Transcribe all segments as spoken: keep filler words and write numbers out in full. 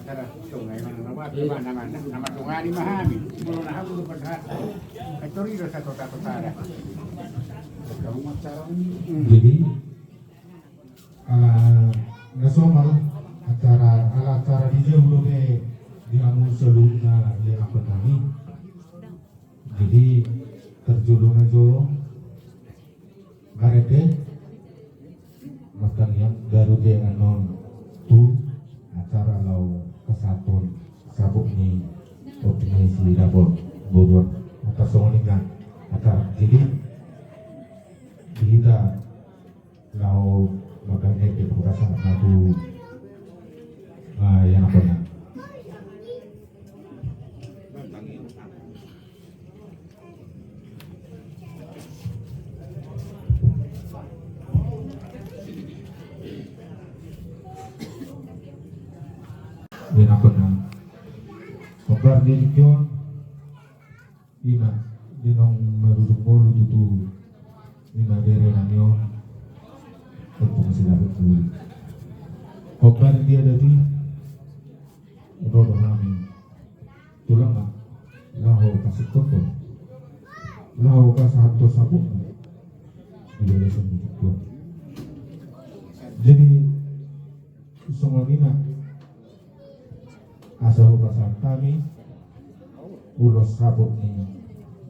Nama, nama, nama, nama tungani ma hami. Molo na hamu do berhak. Ai tori do satu-satu sada. Hmm. Jadi, ala na somal acara, ala acara di jabu dope di hamu saluhutna, ianakhon nami. Jadi, tarjolo na jo marende, martangiang, baru pe annon tu acara laho pasahathon sabot ni Ompung ni si Dapot, boru on. Molo songon i ma acara. Jadi, di hita laho marende, pasahat ma tu, ah, ianakhonna. Ianakhonna. Hombar di tingki on, ima, di naung marujung ngolu tutu, ima bere nami on, Ompung si Dapot. Hombar di adat i, ro do hami tulang ma, laho pasingkophon, laho pasahathon sabotna di bagasan ni tingki on. Jadi, songon i ma, asa hupasahat hami ulos sabot ni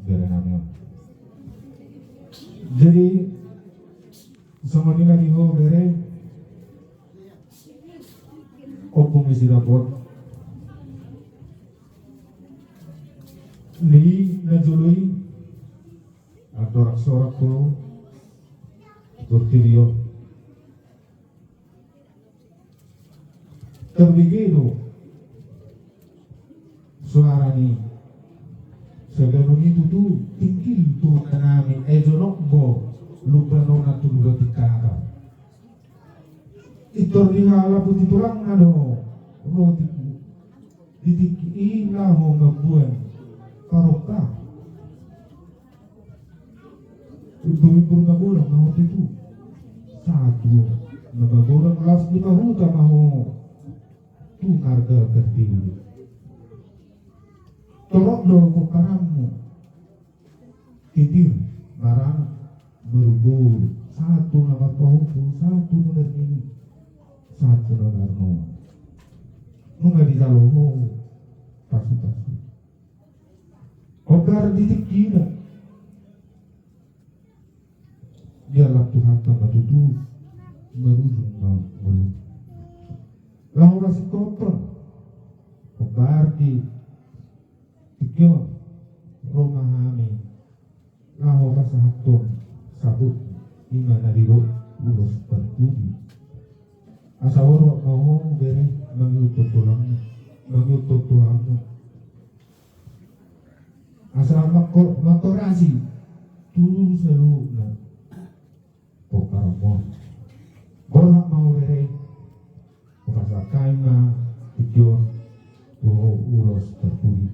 bere nami on. Jadi, songon i ma di ho bere, Ompung ni si Dapot. Di na jolo i, andorang so ro ho tu portibi on, tarbege do soara ni saganup i tutu, tingkil tu hita nami, ai jonok do lumbanonna tu dua tingkatan. Pintor dihalapu tu tulangna do ro di tingki i laho mamboan parompa. Imbur-imbur magodang ma ho tutu. Sahat tu na magodang, laos dipahuta ma ho tu marga Pertiwi. Torop do pomparanmu. Titir, baranak, marboru, sahat tu na marpahompu, sahat tu na marnini, sahat tu na marnono. Nunga dijalo ho pasu-pasu. Hombar di tingkina, dialap Tuhanta ma tutu marujung ma ngolu. Laho pasingkophon. Hombar di tingki on, ro ma hami laho pasahathon sabot, ima na didok ulos parpudi. Asa ro ma ho bere, mangihuthon tu hamu, mangihuthon tu hamu. Asa mangko-, mangkorasi tu saluhutna pomparanmon. Borhat ma ho bere, hupasahat hami ma tingki on tu ho ulos parpudi.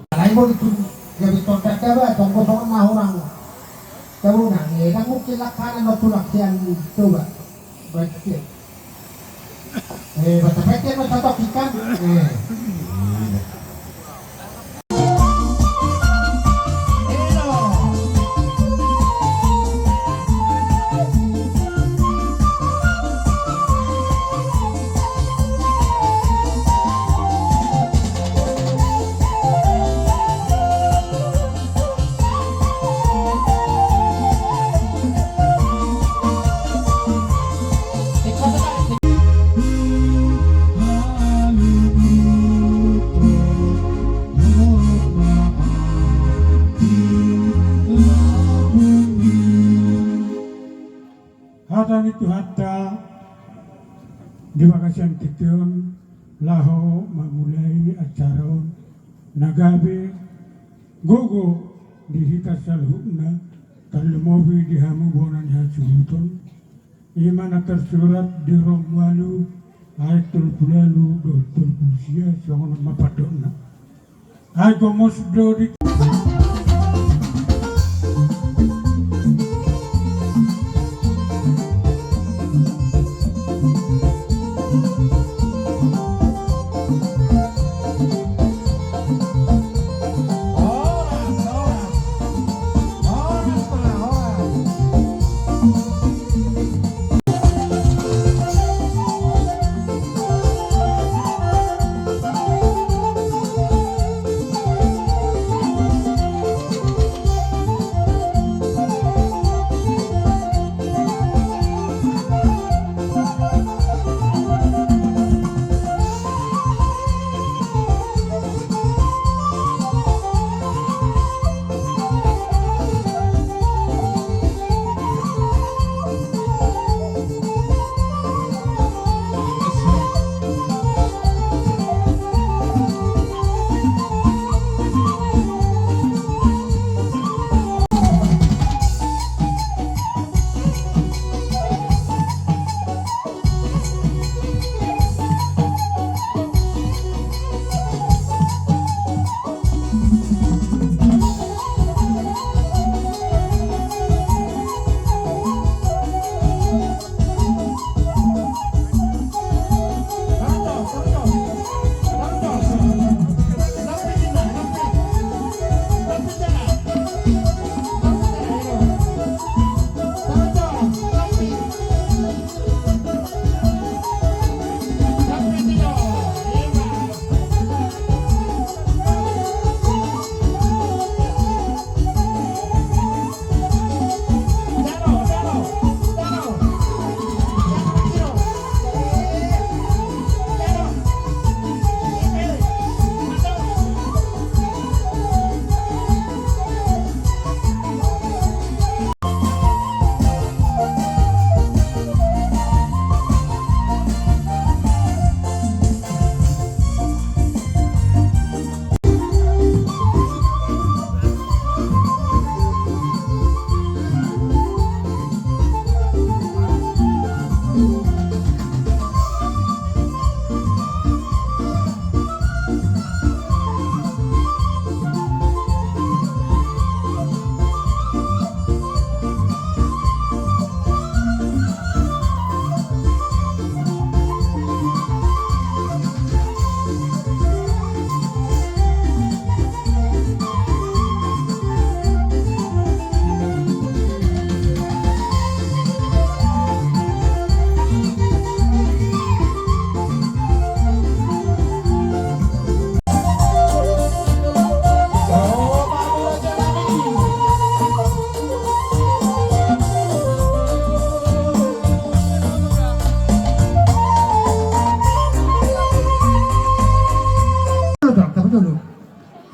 Alai molo tu gabe tontak taba tong kosong na hurang. Tahu nang, eh, nang mungkin lakana ma tulang sian coba. Baik, oke. Eh, baca pete ma satu ikan. Eh. Tuhanta di bagasan tingki on laho mamulai acara on na gabe gogo di hita saluhutna, tarlumobi di hamu bona ni hasuhuton. I ma na tarsurat di Rom ualu ayat tolu pulu ualu dohot tolu pulu sia, songon on ma pandokna. Ai gomos do di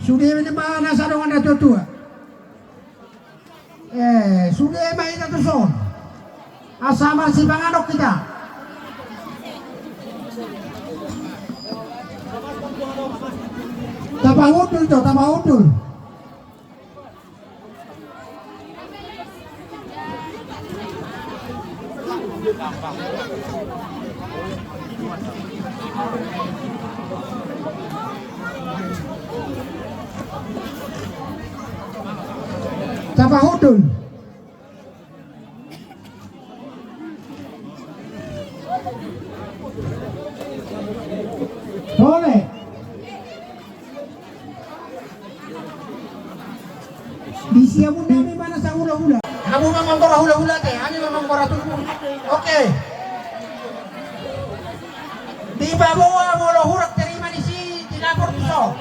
Sude ma na sadongan na tua-tua. Eh, sude ma hita tu son. Asa marsipanganon hita. Tapahundul jo, tapahundul. Tapahundul. Boleh. Di siamun nami ma na sahula-hula. Hamu ma manggora hula-hula te, hami ma manggora tubu. Oke. Dipaboa molo hurang tarima ni si di lapor tu so.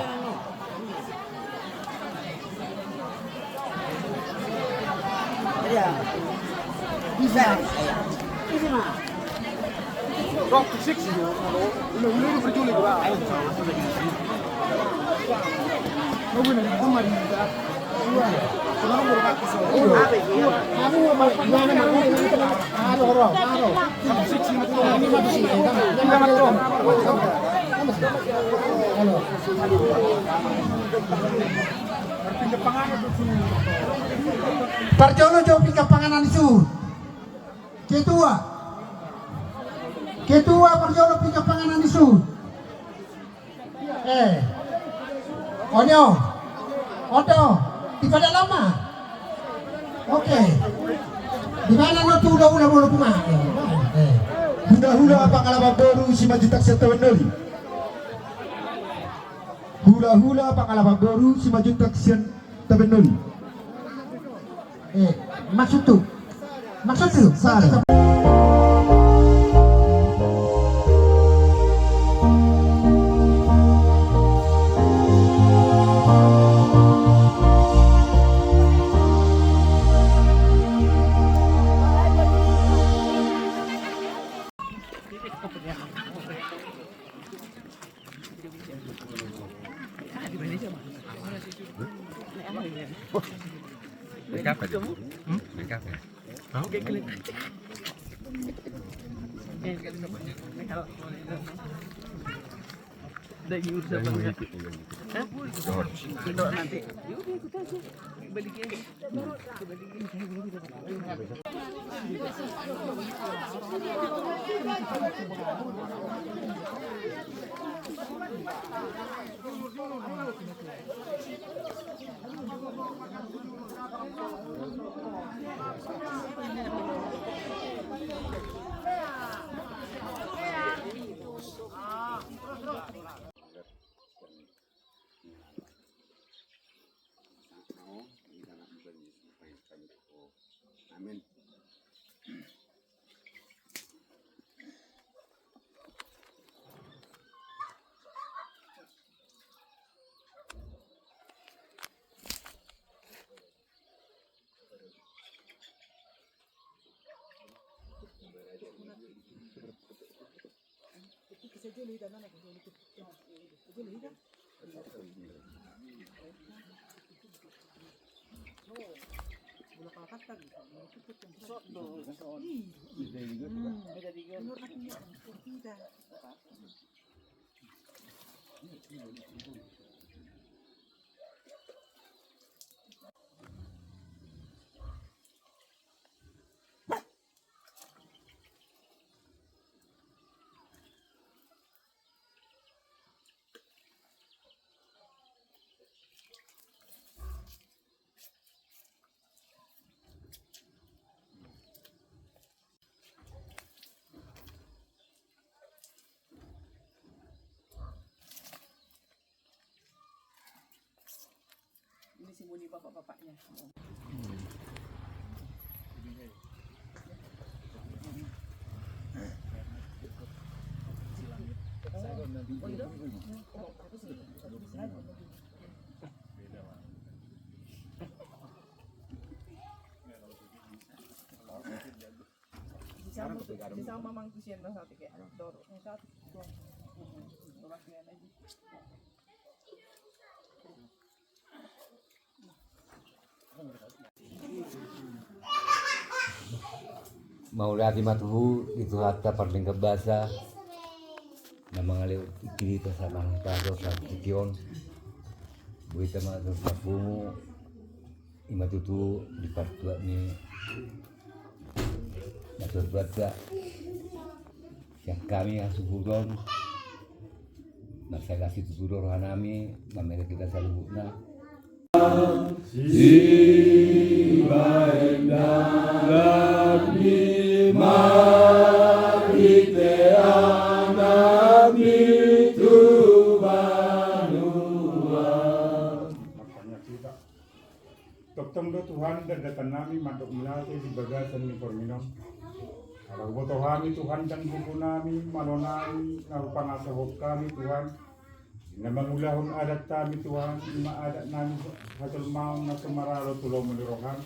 Parjolo jo pinggan panganan i suhut. Ketua. Ketua, parjolo pinggan panganan i suhut. Eh. Ojo. Oto. Di pada lama. Oke. Di mana no tu hula-hula bolo kuma? Eh. Hula-hula Pangalaman Boru Simanjuntak sian Tabendoli. Hula-hula Pangalaman Boru Simanjuntak sian Tabendoli. Eh, maksud tu. Maksud tu. Sada. Amin. Ini si Muni bapak-bapaknya. Bisa, bisa mamang tusian rasa tiga. Dor, satu, dua. Dor, dor, dor. Mauliate ma tuhu di Tuhanta pardenggan basa na mangalehon hita sahat tu hita on. Boi ma tutu pungu i ma tutu di partuat ni na tuatua sian hami hasuhuton. Mansai las situtu do rohanami mamere hita saluhutna. Sibaen dalan ni marhite Anakmi tu banua. Tongtong do Tuhan, datdatan nami mandok mauliate di bagasan ni porminon. Ala huboto hami Tuhan, dan buku nami, malo nami, na hupangasahon hami Tuhan, na mangulahon adat nami Tuhan, ima adat nami hajolmaon na so maralo tu lomo ni roham,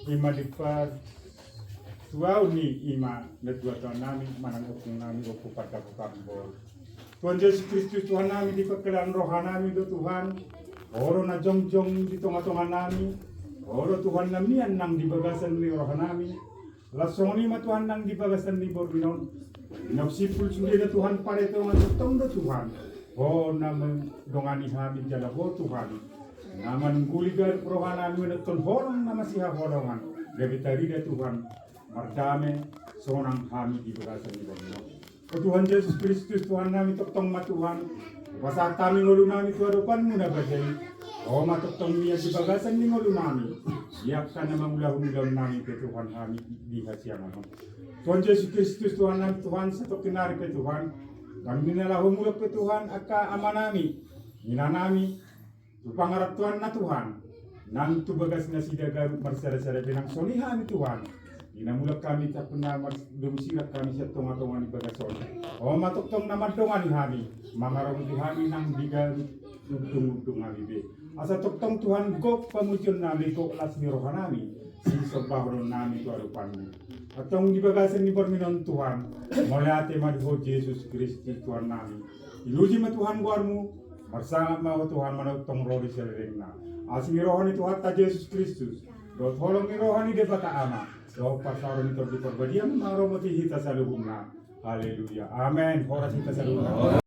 ima di patuaon ni ima na tuatua nami, manang ompung nami, Ompu Pandapotan Boru. Tuhan Jesus Kristus, Tuhan nami, di pangkilahan roha nami do Tuhan, Ho do na jongjong di tonga-tonga nami. Ho do Tuhan na mian nang di bagasan ni roha nami. Laos songon i ma Tuhan nang di bagasan ni borngin on. Nang simpul sude na Tuhan paretongan tongtong do Tuhan. Ho na mandongani hami jala Ho Tuhan na manungguli ganup roha nami manongtong holong na masihaholongan. Gabe tarida Tuhan mardame sonang hami di bagasan ni borngin on. O Tuhan Jesus Kristus Tuhan nami, tongtong ma Tuhan hupasahat hami ngolu nami tu adopanMu na badia i. Ho ma tongtong mian di bagasan ni ngolu nami. Di angka na mangulahon ulaon nami pe Tuhan hami di hasiangan on. Tuhan Jesus Kristus Tuhan nami Tuhan, satongkin nari pe Tuhan, nang di na laho mulak pe Tuhan angka ama nami, ina nami, tu pangarantoanna Tuhan, nang tu bagas nasida ganup marsada-sada pe nang songon i hami Tuhan. Di na mulak hami sampulna mars-, domu sirang hami sian tonga-tonga ni bagas on. Ho ma tongtong na mandongani hami, mangaramoti hami nang di ganup undung-undung hami be. Asa tongtong Tuhan gok pamujion nami, gok las ni roha nami, sisombahonon nami tu adopanMu. Antong di bagasan ni borngin on Tuhan, mauliate ma di Ho Jesus Kristus Tuhan nami. Diuji ma Tuhan goarMu, marsangap ma Ho Tuhan manongtong ro di salelengna. Asi ni roha ni Tuhanta Jesus Kristus, dohot holong ni roha ni Debata Ama, dohot parsaoran ni Tondi Parbadia mangaramoti hita saluhutna. Haleluya. Amen. Horas hita saluhutna.